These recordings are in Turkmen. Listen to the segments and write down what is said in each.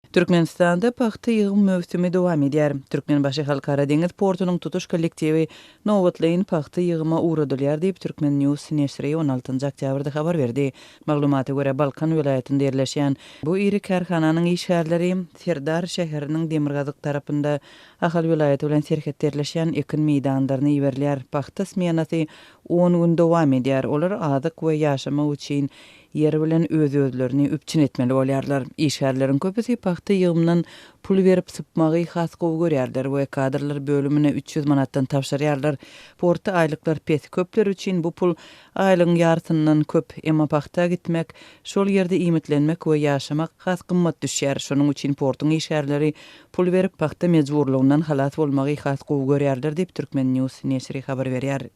Türkmenistanda pagta ýygym möwsümi dowam edýär. Türkmenbaşy Halkara deňiz portunyň tutuş kollektiwi nobatlaýyn pagta ýygyma ugradylýar diýip, Turkmen. News neşiri on altynjy oktýabrda habar berdi. Maglumata görä, Balkan welaýatynda ýerleşýän bu iri kärhananyň işgärleri Serdar şäheriniň demirgazyk tarapynda Ahal welaýaty bilen serhetde ýerleşýän ekin meýdanlaryna iberilýär. Pagta smenasy on gün dowam edýär. Olar azyk we ýaşamak üçin ýer bilen öz-özlerini üpjün etmeli bolýarlar. Işgärleriň köpüsi pagta ýygymdan pul berip sypmagy has gowy görýärler we kadrlar bölümine 300 manatdan tabşyrýarlar. Portda aýlyklar pes, köpler üçin bu pul aýlygyň ýarysyndan köp, emma pagta gitmek, şol ýerde iýmitlenmek we ýaşamak has gymmat düşýär. Şonuň üçin portuň işgärleri pul berip pagta mejburlygyndan halas bolmagy has gowy görýärler diýip, Turkmen. News neşiri habar berýär.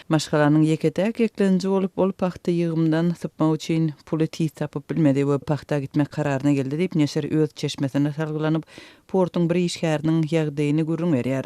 Maşgalanyň ýeke-täk eklenji bolup, ol pagta ýygymdan sypmak üçin puly tiz tapyp bilmedi we pagta gitmek kararyna geldi diýip, neşir öz çeşmesine salgylanyp, portuň bir işgäriniň ýagdaýyny gürrüň berýär.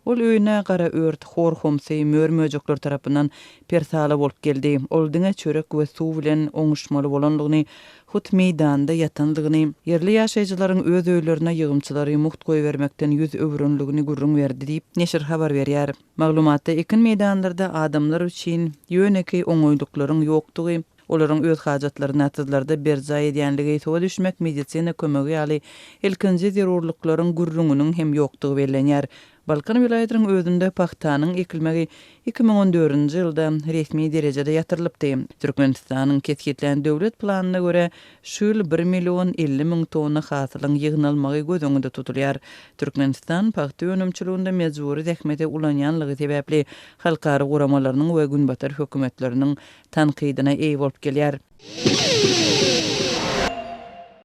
Ol öýüne gara ört, hor-homsy, mör-möjekler tarapyndan persala bolup geldi. Ol diňe çörek we suw bilen oňuşmaly bolandygyny, hut meýdanda ýatandygyny, ýerli ýaşaýjylaryň öz öýlerine ýygymçylary mugt goýbermekden ýüz öwrenligini gürrüň berdi diýip, neşir habar berýär. Maglumatda ekin meýdanlarda adamlar üçin ýönekeý oňaýlyklaryň ýokdugy, olaryň öz hajatlaryny atyzlarda berjaý edýänligi, suwa düşmek, medisina kömegi ýaly ilkinji zerurlyklaryň gürrüňiniň hem ýokdugy bellenýär. Balkan welaýatynyň özünde pagtanyň ekilmegi 2014-nji ýylda resmi derejede ýatyrylypdy. Türkmenistanyň kesgitlän döwlet planyna görä, Şu ýyl bir million 50 müň tonna hasylyň ýygnalmagy göz öňünde tutulýar. Türkmenistan pagta önümçiliginde mejbury zähmeti ulanýanlygy sebäpli halkara guramalarynyň we günbatar hökümetleriniň tankydyna eýe bolup gelýär.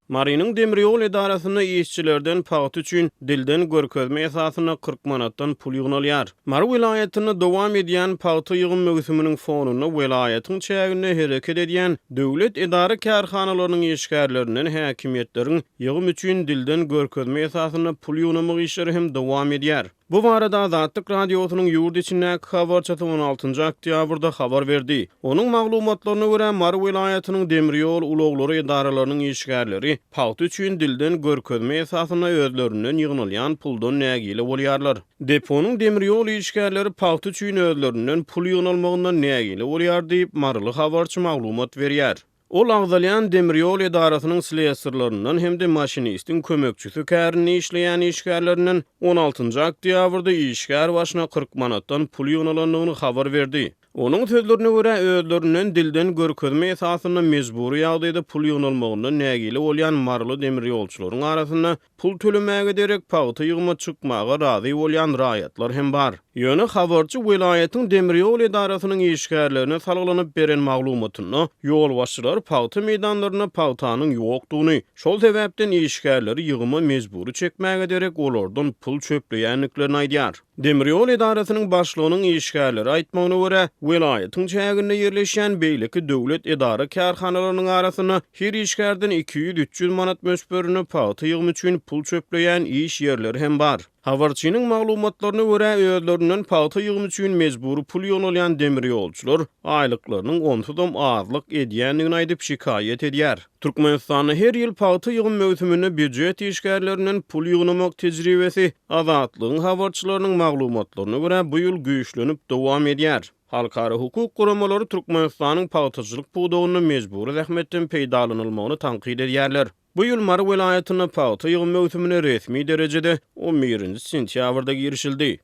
Marynyň demir ýol edarasynda işçilerden pagta üçin dilden görkezme esasynda 40 manatdan pul ýygnalýar. Mary welaýatynda dowam edýän pagta ýygym möwsüminiň fonunda welaýatyň çäginde hereket edýän döwlet edara-kärhanalarynyň işgärlerinden häkimiýetleriň ýygym üçin dilden görkezme esasynda pul ýygnamak işleri hem dowam edýär. Bu barada Azatlyk Radiosynyň ýurt içindäki habarçysy on altynjy oktýabrda habar berdi. Onuň maglumatlaryna görä, Mary welaýatynyň demir ýol ulaglary edaralarynyň işgärleri pagta üçin dilden görkezme esasynda özlerinden ýygnalýan puldan nägile bolýarlar. Deponyň demir ýol işgärleri pagta üçin özlerinden pul ýygnalmagyndan nägile bolýar diýip, maryly habarçy maglumat berýär. Ol agzalýan demir ýol edarasynyň slesarlaryndan hem-de maşinistiň kömekçisi kärinde işleýän işgärlerinden on altynjy oktýabrda işgär başyna 40 manatdan pul ýygnalandygyny habar berdi. Onuň sözlerine görä, özlerinden dilden görkezme esasynda mejbury ýagdaýda pul ýygnalmagyndan nägile bolýan maryly demirýolçularyň arasynda Pul tölemäge derek pagta ýygyma çykmaga razy bolýan raýatlar hem bar. Ýöne habarçy welaýatyň demir ýol edarasynyň işgärlerine salgylanyp beren maglumatynda, ýolbaşçylar pagta meýdanlarynda pagtanyň ýokdugyny, şol sebäpden işgärleri ýygyma mejbury çekmäge derek olardan pul çöpleýändiklerini aýdýar. Demir ýol edarasynyň başlygynyň işgärlere aýtmagyna görä, welaýatyň çäginde ýerleşýän beýleki döwlet edara-kärhanalarynyň arasynda her işgärden 200-300 manat möçberinde pagta ýygymy üçin pul çöpleýän iş ýerleri hem bar. Habarçynyň maglumatlaryna görä, özlerinden pagta ýygymy üçin mejbury pul ýygnalýan demir ýolçular aýlyklarynyň onsuzam azlyk edýändigini aýdyp şikaýat edýär. Türkmenistanda her ýyl pagta ýygym möwsüminde býujet işgärlerinden pul ýygnamak tejribesi, Azatlygyň habarçylarynyň maglumatlaryna görä, bu ýyl güýçlenip dowam edýär. Halkara hukuk guramalary Türkmenistanyň pagtaçylyk pudagynda mejbury zähmetden peýdalanylmagyny tankyt edýärler. Bu ýyl Mary welaýatynda pagta ýygym möwsümine resmi derejede on birinji sentýabrda girişildi.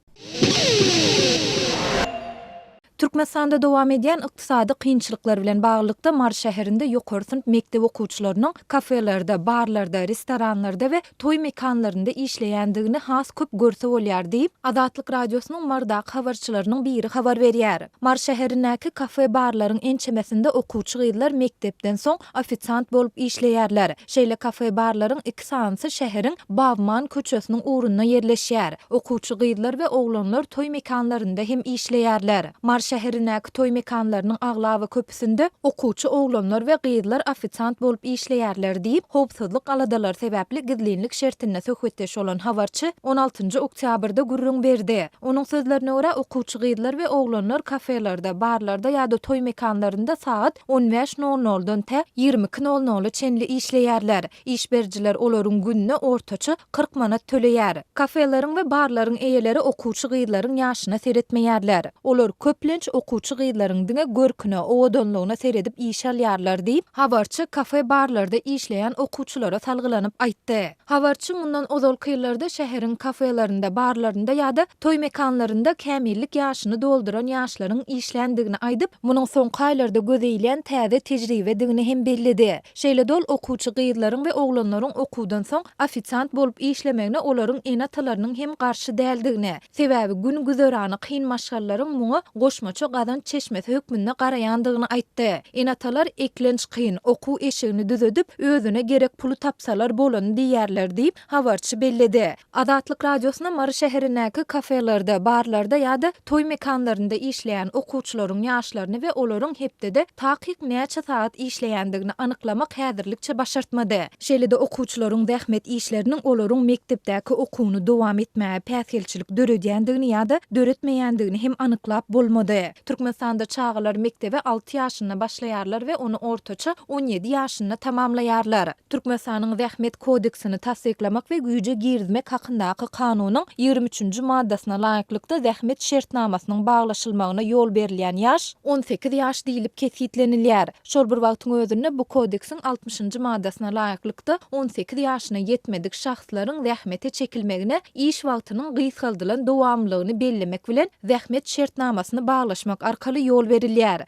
Türkmenistanda dowam edýän ykdysady kynçylyklar bilen baglylykda Mary şäherinde ýokary synp mekdep okuwçylarynyň kafelerde, barlarda, restoranlarda we toý mekanlarynda işleýändigini has köp görse bolýar diýip, Azatlyk Radiosynyň Marydaky habarçylarynyň biri habar berýär. Mary şäherindäki kafe-barlaryň ençemesinde okuwçy gyzlar mekdepden soň ofisiant bolup işleýärler. Şeýle kafe-barlaryň iki sanysy şäheriň Bawman köçesiniň ugrunda ýerleşýär. Okuwçy gyzlar we oglanlar toý mekanlarynda hem işleýärler. Mary. şäherindäki toý mekanlarynyň aglaba köpüsinde okuwçy oglanlar we gyzlar ofisiant bolup işleýärler diýip, howpsuzlyk aladalary sebäpli gizlinlik şertinde söhbetdeş bolan habarçy on altynjy oktýabrda gürrüň berdi. Onuň sözlerine görä, okuwçy gyzlar we oglanlar kafelerde, barlarda ýa-da toý mekanlarynda sagat on bäş nol noldan tä 22 nol nola çenli işleýärler. Iş berijiler olaryň gününe ortaça 40 manat töleýär. Kafeleriň we barlaryň eýeleri okuwçy gyzlaryň ýaşyna seretmeýärler. Olar köplenç okuwçy gyzlaryň diňe görküne, owadanlygyna seredip işe alýarlar diýip, habarçy kafe-barlarda işleýän okuwçylara salgylanyp aýtdy. Habarçy mundan ozalky ýyllarda şäheriň kafelerinde, barlarynda ýa-da toý mekanlarynda kämillik ýaşyny dolduran ýaşlaryň işländigini aýdyp, munuň soňky aýlarda göze ilýän täze tejribedigini hem belledi. Şeýle-de ol okuwçy gyzlaryň we oglanlaryň okuwdan soň ofisiant bolup işlemegine olaryň ene-atalarynyň hem garşy däldigini, sebäbi gün-güzerany kyn maşgalalaryň muňa goşmaça gazanç çeşmesi hökmünde garaýandygyny aýtdy. Ene-atalar eklenç kyn, okuw eşigini düzedip, özüne gerek puly tapsalar bolany diýýärler diýip, habarçy belledi. Azatlyk Radiosyna Mary şäherindäki kafelerde, barlarda ýa-da toý mekanlarynda işleýän okuwçylaryň ýaşlaryny we olaryň hepdede takyk näçe sagat işleýändigini anyklamak häzirlikçe başartmady. Şeýle-de okuwçylaryň zähmet işleriniň olaryň mekdepdäki okuwyny dowam etmäge päsgelçilik döredýändigini ýa-da döretmeýändigini hem anyklap bolmady. Türkmenistanda çagalar mekdebe alty ýaşynda başlaýarlar we ony ortaça 17 ýaşynda tamamlaýarlar. Türkmenistanyň Zähmet kodeksini tassyklamak we güýje girizmek hakyndaky Kanunyň 23-nji maddasyna laýyklykda zähmet şertnamasynyň baglaşylmagyna ýol berilýän ýaş 18 ýaş diýlip kesgitlenilýär. Şol bir wagtyň özünde bu Kodeksiň altmyşynjy maddasyna laýyklykda, 18 ýaşyna ýetmedik şahslaryň zähmete çekilmegine iş wagtynyň gysgaldylan dowamlylygyny bellemek bilen, zähmet şertnamasyny baglaşmak arkaly ýol berilýär.